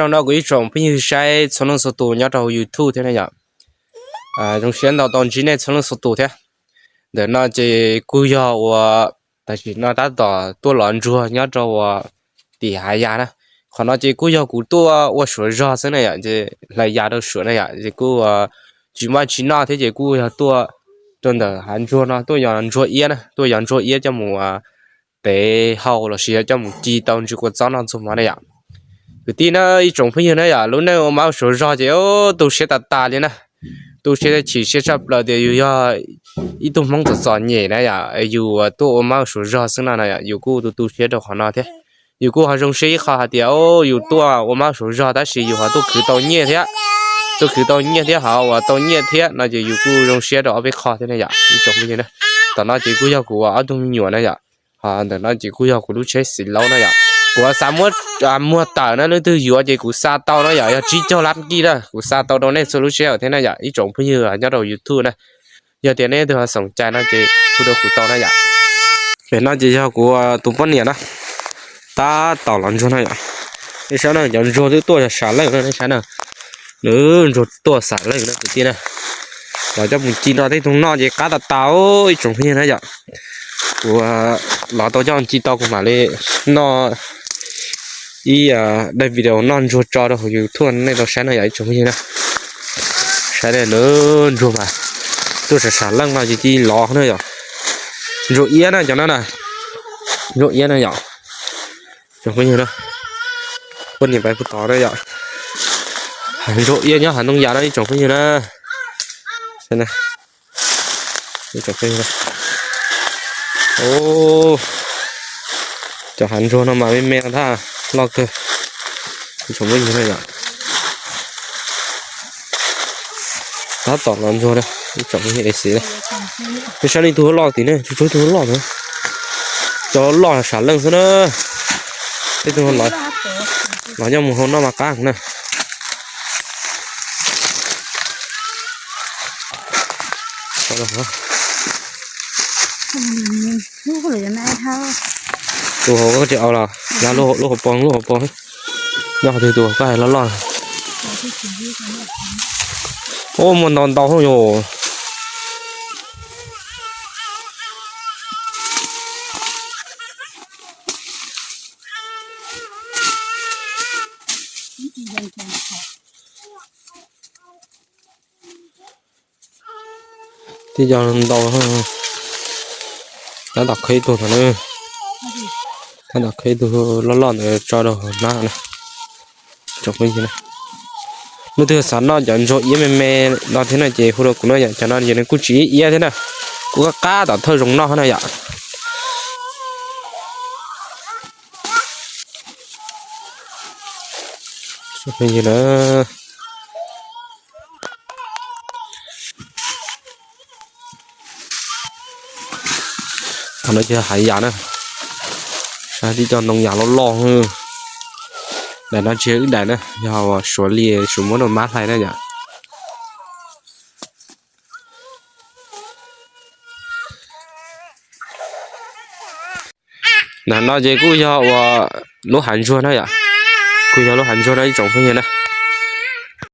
Zoo no kuv ib tsoom phooj ywg saib txhua leej txhua tus nyob rau hauv YouTube thiab na yom. Zoo siab ntau tau ntsib nej txhua leej txhua tus thiab. Ntawm no ces kuj yog ua, tam sim no tab tom tuaj lov ntsuag nyob rau ua tim hav yas na. Qhov no ces kuj yog kuv tuaj ua suav zog xwb na yom, ces hlais yas rau suav na yom, ces kuj tsis muaj tsis noj thiab ces kuj yog tuaj rau ntawm hav ntsuag no tuaj yos ntsuag iab na, tuaj yos ntsuag iab coj mus tev hau los sis yog coj mus ci tau ntsis kua txob noj ntxuag mov na yom. Kwv tij na, ib tsoom phooj ywg na yom, lub neej ua mab ua suav zog ces tu siab tas tas li na. Tu siab chim siab tshaj plaws tias yus yog ib tug Hmoob txom txom nyem na yom, yus tuaj ua mab ua suav zog xwb no na yom, yus kuj tu tu siab rau qhov no thiab. Yus kuj ho zoo siab ib qho hais tias yus tuaj ua mab ua suav zog tab sis yus ho tuaj khwv tau nyiaj thiab, tuaj khwv tau nyiaj thiab ho uas tau nyiaj thiab no ces yus kuj zoo siab rau ob peb qho thiab na yom ib tsoom phooj ywg na. Tom no ces kuj yog kuv ob tug me nyuam na yom, ho ntawm no ces kuj yog kuv lub tsheb xis laub na yom. Kuv xav muab muag tawm na, leej twg yuav ces kuv xa tau na yom, yog tsib caug lab kij na, kuv xa tau rau nej txhua lub sij hawm thiab na yom ib tsoom phooj ywg nyob rau YouTube na. Yog tias nej leej twg ho xoom cai no ces hu rau kuv tau na yom. Pem no ces yog kuv tus poj niam na, tab tom lov ntsuag no yom. Nej saib na, cov ntsuag twb tuaj sam leej na, nej saib na, nws ntsuag tuaj sam leej na kwv tij na. Lov coj mus ci rau tej tug noj ces qab tas tas ib tsoom phooj ywg na yom. Kuv lov tau coj ci tau kuv mam li noj ib daim video noj ntsuag tso rau hauv YouTube nej tau saib no yom ib tsoom phooj ywg na. Saib na, ntsuag mas tuaj sam sam leej no ces ci lov na yom. Ntsuag iab na cov no na, ntsuag iab na yom. Tsoom phooj ywg na, poj niam pais puag tod na yom. Ntsuag iab nyob hav ntoo yas no ib tsoom phooj ywg na. Cov hav ntsuag no mas me me no ntag, loj kawg. Ib tsoom phooj ywg na yom, tab tom lov ntsuag na, ib tsoom phooj ywg es xis na. Nej saib ib tug loj tid ne, tsuag tsuag ib tug loj na. Cov loj sam leej xwb na. Tej tug lov, lov coj mus hau noj mas qab na. Tus hauv koj tsis au los, lub hauv paus, lub hauv paus. Nyob qhov twg tus koj hais loj loj. Ub, muaj ntau ntau yom. Tib co ntau, tab tom khawb ib tug ntawd na. Tab tom khawb ib tug loj loj ntawd tso rau hauv hnab na. Leej twg xav noj cov ntsuag iab me me no thiab no ces hu rau kuv no yom, cov no ces nws kuj tsis iab iab thiab na, kuj qab qab tom thawj zoo noj na yom. Qhov no ces hav yas na, saib tib co ntoo yas loj loj. Daim no tsis yog wb daim na, yog suav li, suav muab rau mab hlais na yom. Ntawm no ces kuj yog uas lub hav ntsuag na yom, kuj yog lub hav ntsuag no ib tsoom phooj ywg na.